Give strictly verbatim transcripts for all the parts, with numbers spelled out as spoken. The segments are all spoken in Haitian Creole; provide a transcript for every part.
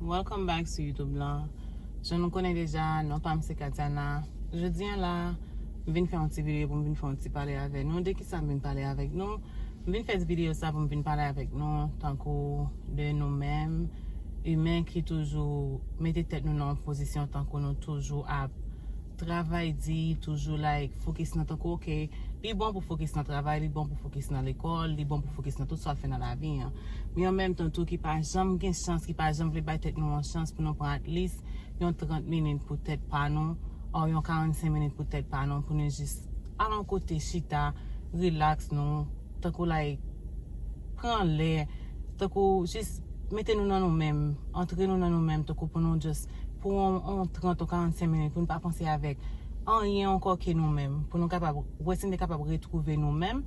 Welcome back sou YouTube lan. Jan nou konnen deja, non pa m se Katiana. Jodi an la, m vin fè yon ti videyo pou m vin fè yon ti pale avè nou. De kisa m vin pale avèk nou? M vin fè videyo sa pou m vin pale avèk nou tankou de nou menm, imen ki toujou mete tèt nou nan yon pozisyon tankou nou toujou ap travay di, toujou like fokis nan tankou, ok, li bon pou fokis nan travay, li bon pou fokis nan lekòl, li bon pou fokis nan tout sa w ap fè nan lavi an. Men an menm tan tou ki pa janm gen chans, ki pa janm vle bay tèt nou yon chans pou nou pran at least yon trant minit pou tèt pa nou, or yon karannsenk minit pou tèt pa nou, pou nou jis al yon kote chita, relax nou, tankou like pran lè, tankou jis mete nou nan nou menm, antre nou nan nou menm, tankou pou nou just pou yon, yon trant ou karannsenk minit, pou nou pa panse avèk anyen ankò ke nou menm, pou nou kapab wè si nou te kapab retwouve nou menm,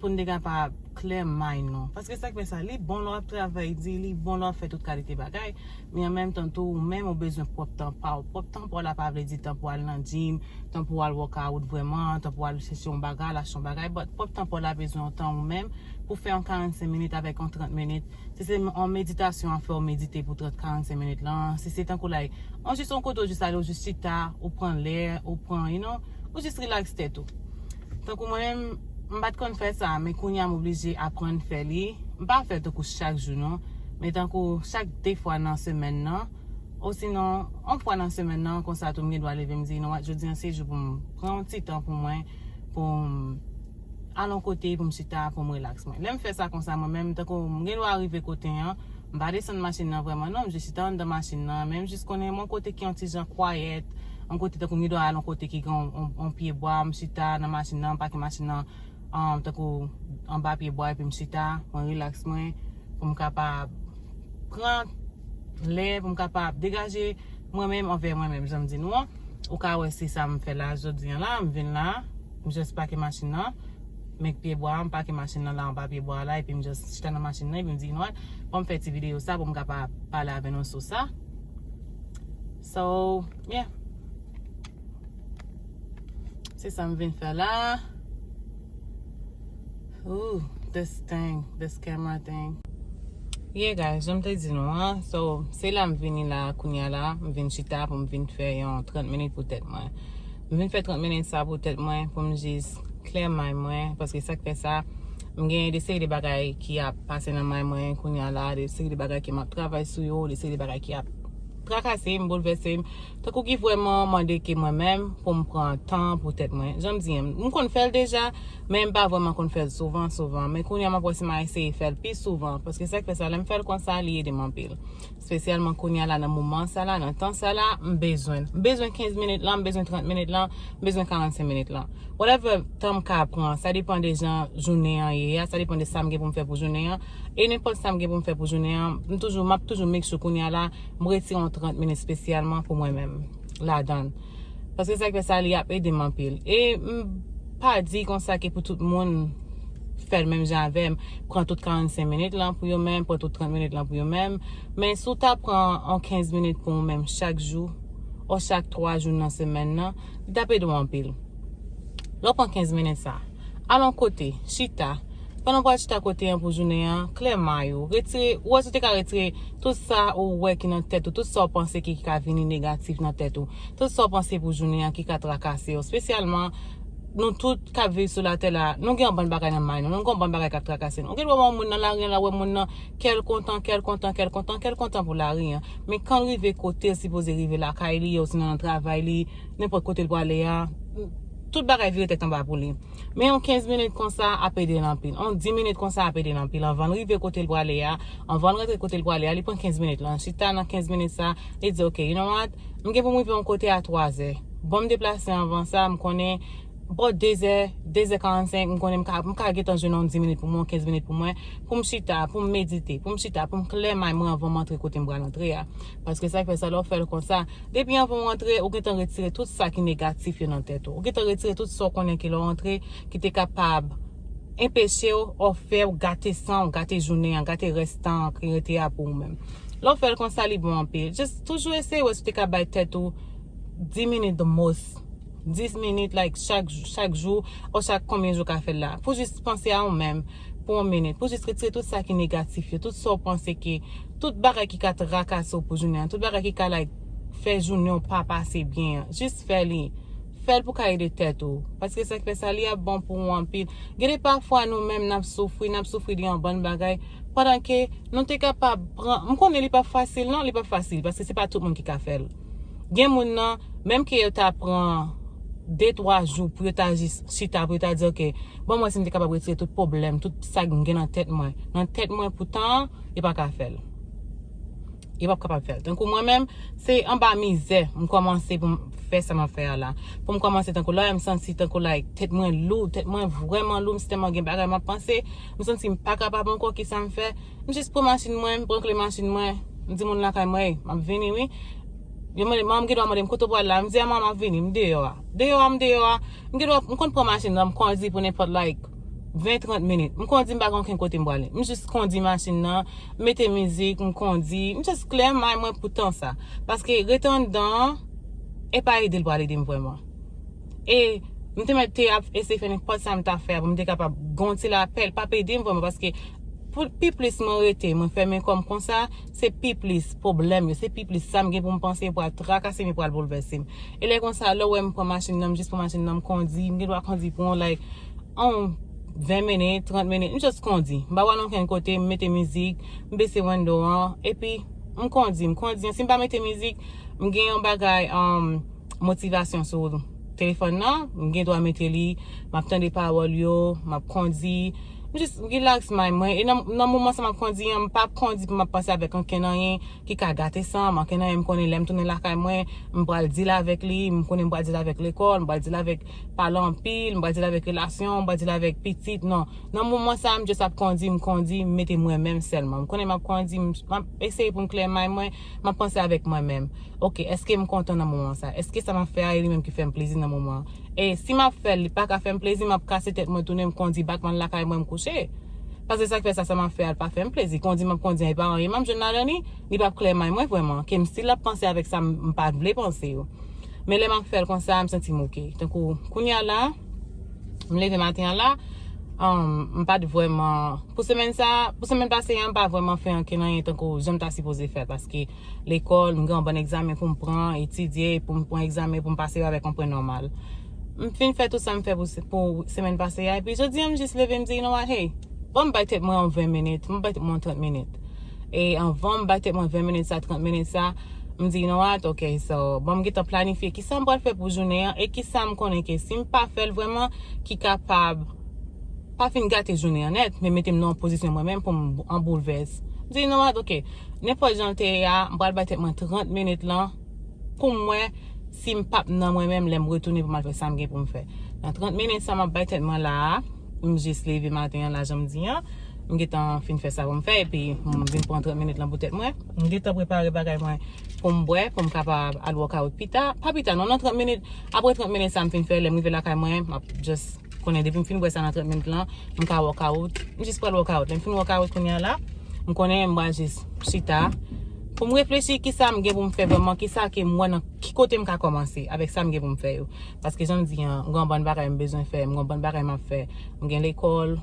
pou nou te kapab clear mind nou. Paske sa k fè sa, li bon lè w ap travay di, li bon lè w ap fè tout kalite bagay, men an menm tan tou, ou menm ou bezwen pwòp tan pa w. Pwòp tan pa w la pa vle di tan pou w al nan gym, tan pou w al workout vrèman, tan pou w al chèche yon bagay, al achte yon bagay, but pwòp tan pa w la bezwen yon tan ou menm pou fè yon karannsenk minit avèk yon trant minit. Si se yon meditasyon a fè w medite pou trant, karannsenk minit lan, si se tankou like, on jis yon kote w jis ale, w jis chita, ou pran lè, ou pran, you know, ou jis relax tèt ou. Tankou mwen menm, m pa t konn fè sa, men kounye a m oblije aprann fè li. M pa fè l tankou chak jou non, men tankou chak de fwa nan semèn nan, osinon, yon fwa nan semèn nan, konsa tou m gen dwa leve m di, you know what, jodi an se jou pou m pran yon ti tan pou mwen, pou m al yon kote, pou m chita, pou m relax mwen. Lè m fè sa konsa mwen menm, tankou m gen dwa rive kote an, m pa desann machin nan vrèman non, m jis chita anndan machin nan, men m jis konnen yon kote ki yon ti jan kwayèt, yon kote tankou m gen dwa al yon kote ki gen yon, yon, yon pye bwa, m chita nan machin nan, m pake machin nan, um, tankou anba pye bwa, epi m chita, mwen relax mwen, pou m kapab pran lè, pou m kapab degaje mwen menm anvè mwen menm, jan m di nou an. Ou ka wè se sa m fè la jodi an la, m vin la, m jis pake machin nan, m ak pye bwa, m pake machin nan la anba pye bwa la, epi m jis chita nan machin nan, epi m di, you know what, bon, m fè ti videyo sa pou m kapab pale avè nou sou sa. So, yeah. Se sa m vin fè la. Ooh, this thing, this camera thing. Yeah, guys, jan m te di nou an, so, se la m vini la, kounye a la, m vin chita pou m vin fè yon trant minit pou tèt mwen. M vin fè trant minit sa pou tèt mwen, pou m jis clear mind mwen, paske sa k fè sa, m gen de seri de bagay ki ap pase nan mind mwen kounye a la, de seri de bagay ke m ap travay sou yo, de seri de bagay ki ap trakase m, boulvèse m, tankou ki vrèman mande ke mwen menm pou m pran tan pou tèt mwen. Jan m di an, m konn fè l deja, men m pa vrèman konn fè l souvan, souvan. Men kounye a m ap wè si m a eseye fè l pi souvan, paske sa k fè sa, lè m fè l konsa, li ede m anpil. Espesyalman kounye a la, nan moman sa la, nan tan sa la, m bezwen l. M bezwen kenz minit lan, m bezwen trant minit lan, m bezwen karannsenk minit lan. Whatever tan m ka pran, sa depann de jan jounen an ye a, sa depann de sa m gen pou m fè pou jounen an. E nenpòt sa m gen pou m fè pou jounen an, m toujou, m ap toujou make sure kounye a la, m retire yon trant minit espesyalman pou mwen menm ladan l. Paske sa k fè sa, li ap ede m anpil. E m pa di konsa ke pou tout moun fè l menm jan avè m, pran tout karannsenk minit lan pou yo menm, pran tout trant minit lan pou yo menm. Men si w ta pran yon kenz minit pou ou menm chak jou, ou chak twa jou nan semèn nan, li t ap ede w anpil. Lè w pran kenz minit sa, al yon kote, chita. Pandan w pral chita kote an pou jounen an, clear mind ou. Retire, ou wè si w te ka retire tout sa ou wè ki nan tèt ou, tout sa w panse ki, ki ka vini negatif nan tèt ou, tout sa w panse pou jounen an ki ka trakase w. Espesyalman, nou tout k ap viv sou latè la, nou gen yon bann bagay nan mind nou, nou gen yon bann bagay k ap trakase nou. Ou gen dwa wè yon moun nan lari an la, wè moun nan, kè l kontan, kè l kontan, kè l kontan, kè l kontan pou lari an. Men kan l rive kote l sipoze rive, lakay li, osinon nan travay li, nenpòt kote l prale a, tout bagay vire tèt anba pou li. Men yon kenz minit konsa ap ede l anpil. Yon dis minit konsa ap ede l anpil. Anvan l rive kote l prale a, anvan l rantre kote l prale a, li pran kenz minit lan. Chita nan kenz minit sa, li di, ok, you know what? M gen pou m rive yon kote a twazè. Bon, m deplase anvan sa, m konnen bò dezè, dezè karannsenk, m konnen m ka, m ka gentan jwenn yon dis minit pou mwen, kenz minit pou mwen, pou m chita, pou m medite, pou m chita, pou m clear mind mwen anvan m antre kote m pral antre a. Paske sa k fè sa, lè w fè l konsa, depi anvan w antre, ou gentan retire tout sa ki negatif yo nan tèt ou. Ou gentan retire tout sa w konnen ke lè w antre, ki te kapab enpeche w, ou fè w gate san w, gate jounen an, gate rès tan an ki rete a pou ou menm. Lè w fè l konsa, li bon anpil. Just toujou eseye wè si w te ka bay tèt ou dis minit the most. Dis minit, like, chak, chak jou, ou chak konbyen jou w ka fè l la. Pou jis panse a ou menm. pou yon minit, pou jis retire tout sa ki negatif yo, tout sa w panse ke, tout bagay ki ka trakase w pou jounen an, tout bagay ki ka, like, fè jounen w pa pase byen an. Jis fè li. Fè l pou ka ede tèt ou. Paske sa k fè sa, li ap bon pou ou anpil. Gen de pafwa nou menm n ap soufri, n ap soufri de yon bann bagay, pandan ke nou te kapab pran, m konnen li p ap fasil, non, li p ap fasil, paske se pa tout moun ki ka fè l. Gen moun nan, menm ke yo ta pran de, twa jou pou yo ta jis chita, pou yo ta di, "Ok, bon, mwen si m te kapab retire tout pwoblèm, tout sa m gen nan tèt mwen, nan tèt mwen pou tan an," yo pa ka fè l. Yo p ap kapab fè l. Tankou mwen menm, se anba mizè m kòmanse pou m fè sa m ap fè a la. Pou m kòmanse tankou lè m santi tankou, like, tèt mwen lou, tèt mwen vrèman lou, m si tèlman gen bagay m ap panse, m santi m pa kapab ankò, kisa m fè? M jis pran machin mwen, m pran kle machin mwen, m di moun lakay mwen, "Ey, m ap vini wi." Yo mande, manman m gen dwa mande m, "Kote w pral la?" M di, "A, manman, m ap vini, m deyò a." Deyò a, m deyò a, m gen dwa, m konn pran machin nan, m kondi pou nenpòt, like, ven, trant minit. M kondi, m pa gen okenn kote m prale. M jis kondi machin nan, m mete mizik, m kondi, m jis klè may mwen pou tan sa. Paske rete anndan an, e pa ede l pral ede m vrèman. E m te mèt te ap eseye fè nenpòt sa m ta fè a pou m te kapab gon ti lapèl, p ap ede m vrèman, paske pou, pi plis mwen rete, mwen fèmen kò m konsa, se pi plis pwoblèm yo, se pi plis sa m gen pou m panse pral trakase m, pral boulvèse m. E lè konsa, lè w wè m pran machin nan, m jis pran machin nan, m kondi, m gen dwa kondi pou yon, like, yon ven minit, trant minit, m jis kondi. M pa pral okenn kote, m mete mizik, m bese wendo an, epi m kondi, m kondi. Si m pa mete mizik, m gen yon bagay, um, motivasyon sou telefòn nan, m gen dwa mete li, m ap tande pawòl yo, m ap kondi, m jis relax mind mwen. E nan, nan moman sa m ap kondi an, m p ap kondi pou m ap panse avèk ankenn anyen ki ka gate san m, ankenn anyen m konnen lè m tounen lakay mwen, m pral deal avèk li, m konnen m pral deal avèk lekòl, m pral deal avèk pale anpil, m pral deal avèk relasyon, m pral deal avèk pitit, non. Nan moman sa, m jis ap kondi, m kondi, m mete mwen menm sèlman. M konnen m ap kondi, m, m ap eseye pou m klè mind mwen, m ap panse avèk mwen menm. Ok, èske m kontan nan moman sa? Èske sa m ap fè a e li menm ki fè m plezi nan moman an? E si m ap fè l, li pa ka fè m plezi, m ap kase tèt mwen tounen, m kondi back, m al lakay mwen, m kouche. Paske sa k fè sa, sa m ap fè a, l pa fè m plezi. Kondi m ap kondi an, e pa anyen m ap jwenn ladan li, li p ap klè mind mwen vrèman. Ke m still ap panse avèk sa m, m pa t vle panse yo. Men lè m ap fè l konsa, m santi m ok. Tankou, kounye a la, m leve maten an la, um, m pa t vrèman, pou semèn sa, pou semèn pase a, m pa vrèman fè ankenn anyen tankou jan m ta sipoze fè l, paske lekòl, m gen yon bann egzamen pou m pran, etidye, pou m pran egzamen, pou m pase yo avèk yon pwen nòmal. M fin fè tout sa m fè pou, se-, pou semèn pase a, epi jodi a, m jis leve, m di, "You know what, hey, bon, m bay tèt mwen yon ven minit, m bay tèt mwen yon trant minit." E anvan m bay tèt mwen ven minit sa, trant minit sa, m di, "You know what, ok, so, bon, m gentan planifye kisa m pral fè pou jounen an, e kisa m konnen ke si m pa fè l vrèman, ki kapab pa fin gate jounen an nèt, men mete m nan yon pozisyon mwen menm pou m an boulvès." M di, "You know what, ok, nenpòt jan l te ye a, m pral bay tèt mwen trant minit lan, pou m wè si m p ap nan mwen menm lè m retounen pou m al fè sa m gen pou m fè." Nan trant minit sa m ap bay tèt mwen la a, m jis leve maten an la, jan m di an, m gentan fin fè sa pou m fè, epi m vin pran trant minit lan pou tèt mwen. M gentan prepare bagay mwen pou m bwè, pou m kapab al workout pita. Pa pita, non, nan trant minit, apre trant minit sa m fin fè, lè m rive lakay mwen, m ap just konnen depi m fin bwè sa nan trant minit lan, m ka workout. M jis pral workout. Lè m fin workout kounye a la, m konnen m pral jis chita pou m reflechi kisa m gen pou m fè vrèman, kisa ke m wè nan ki kote m ka kòmanse avèk sa m gen pou m fè yo. Paske jan m di an, m gen yon bann bagay m bezwen fè, m gen yon bann bagay m ap fè. M gen lekòl,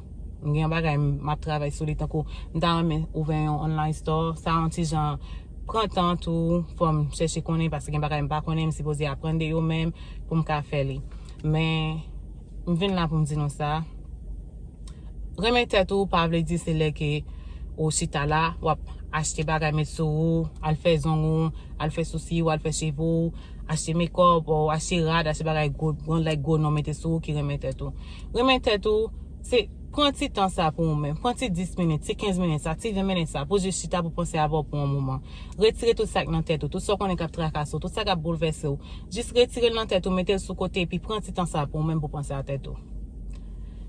m gen yon bagay m, m ap travay sou li, tankou m ta renmen ouvè yon online store. Sa yon ti jan pran tan tou, fò m chèche konnen, paske gen bagay m pa konnen, m sipoze aprann de yo menm pou m ka fè li. Men, m vin la pou m di nou sa. Renmen tèt ou pa vle di se lè ke ou chita la, w ap achte bagay met sou ou, al fè zong ou, al fè sousi ou, al fè cheve ou, achte makeup ou, achte rad, achte bagay gwo, gwo, like, gwo non mete sou ou ki renmen tèt ou. Renmen tèt ou, se pran ti tan sa pou ou menm. Pran ti dis minit, ti kenz minit sa, ti ven minit sa, pou jis chita pou panse avè w pou yon moman. Retire tout sa k nan tèt ou, tout sa w konnen k ap trakase w, tout sa k ap boulvèse w. Jis retire l nan tèt ou, mete l sou kote, epi pran ti tan sa pou ou menm pou panse a tèt ou.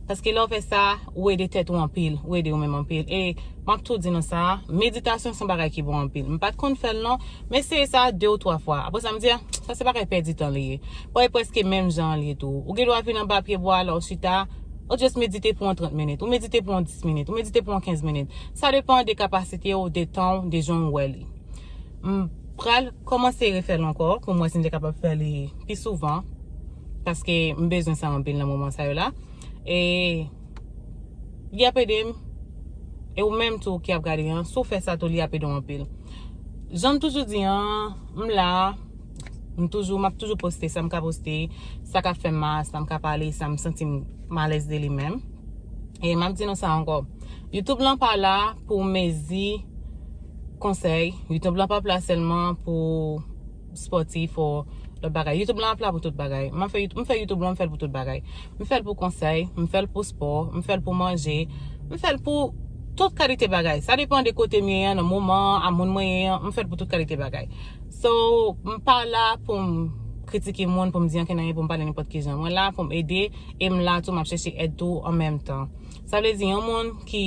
Paske lè w fè sa, ou ede tèt ou anpil, ou ede ou menm anpil. E m ap tou di nou sa, meditasyon se yon bagay ki bon anpil. M pa t konn fè l non, m eseye sa de ou twa fwa. Apre sa, m di, "Ah, sa se bagay pèdi tan li ye." Bon, e prèske menm jan li ye tou. Ou gen dwa vin anba pye bwa la, ou chita, ou just medite pou yon trant minit, ou medite pou yon dis minit, ou medite pou yon kenz minit. Sa depann de kapasite w, de tan w, de jan w wè li. M pral kòmanse refè l ankò pou m wè si m te kapab fè li pi souvan, paske m bezwen sa anpil nan moman sa yo la. E li ap ede m E ou menm tou ki ap gade an, si w fè sa tou, li ap ede w anpil. Jan m toujou di an, m la, m toujou, m ap toujou poste sa m ka poste, sa k ap fè m mal, sa m ka pale, sa m santi m alèz de li menm. E m ap di nou sa ankò. YouTube lan pa la pou mezi konsèy. YouTube lan pa la sèlman pou spòtif ou lòt bagay. YouTube lan ap la pou tout bagay. M ap fè, m fè YouTube lan, m fè l pou tout bagay. M fè l pou konsèy, m fè l pou spò, m fè l pou manje, m fè l pou tout kalite bagay. Sa depann de kote m ye an, nan moman an, a moun mwen ye an, m fè l pou tout kalite bagay. So, m pa la pou m kritike moun, pou m di ankenn anyen, pou m pale nenpòt ki jan. Mwen la pou m ede, e m la tou, m ap chèche èd tou an menm tan. Sa vle di, yon moun ki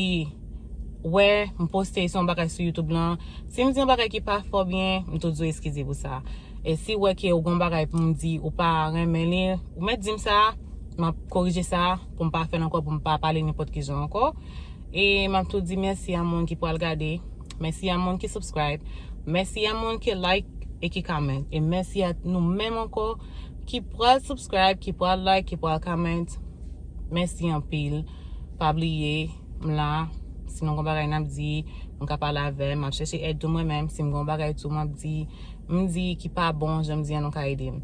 wè m poste yon bagay sou YouTube lan, si m di yon bagay ki pa fò byen, m tou di w eskize pou sa. E si w wè ke w gen yon bagay pou m di, ou pa renmen li, ou mèt di m sa, m ap korije sa, pou m pa fè l ankò, pou m pa pale nenpòt ki jan ankò. E m ap tou di mèsi a moun ki pral gade, mèsi a moun ki subscribe, mèsi a moun ki like e ki comment. E mèsi a nou menm ankò ki pral subscribe, ki pral like, ki pral comment. Mèsi anpil. Pa bliye, m la. Si nou gen bagay n ap di, nou ka pale avè m. M ap chèche èd tou mwen menm. Si m gen bagay tou, m ap di, m di ki pa bon, jan m di an, nou ka ede m.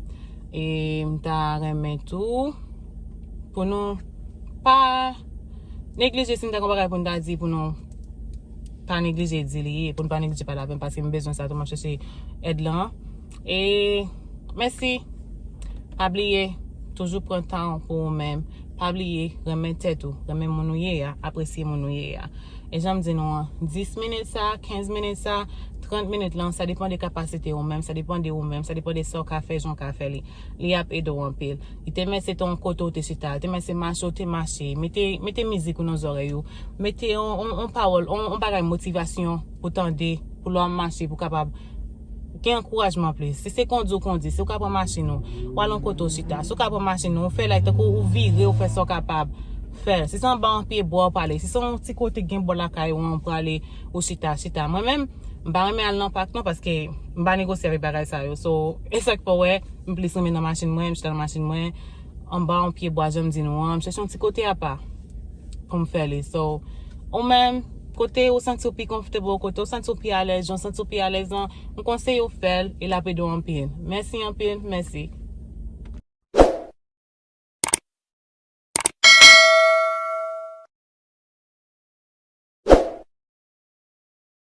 E m ta renmen tou pou nou pa neglije, si n ta gen bagay pou n ta di, pou nou pa neglije di li, pou n pa neglije pale avè m, paske m bezwen sa tou, m ap chèche èd lan. E mèsi. Pa bliye, toujou pran tan w pou ou menm. Pa bliye, renmen tèt ou, renmen moun ou ye a, apresye moun ou ye a. E jan m di nou an, dis minit sa, kenz minit sa, trant minit lan, sa depann de kapasite ou menm, sa depann de ou menm, sa depann de sa w ka fè, jan w ka fè li. Li ap ede w anpil. Li te mèt se te yon kote w te chita, li te mèt se mache w te mache, mete, mete mizik ou nan zòrèy ou, mete yon, yon, yon pawòl, yon, yon bagay motivasyon pou tande, pou lè w ap mache, pou kapab gen ankourajman plis. Si se kondi w kondi, si w ka pran machin ou, w al yon kote w chita. Si w ka pran machin ou, w fè like tankou ou vire, ou fè sa w kapab fè. Si se anba yon pye bwa w prale, si se yon ti kote gen bò lakay ou an, ou prale, ou chita, chita. Mwen menm, m pa renmen al nan pak non, paske m pa negosye avèk bagay sa yo. So, e sa k fè w wè, m plis renmen nan machin mwen, m chita nan machin mwen, anba yon pye bwa, jan m di nou an, m chèche yon ti kote apa pou m fè li. So, ou menm, kote ou santi w pi comfortable, kote ou santi w pi alèz, jan w santi w pi alèz an, m konseye w fè l, e l ap ede w anpil. Mèsi anpil, mèsi.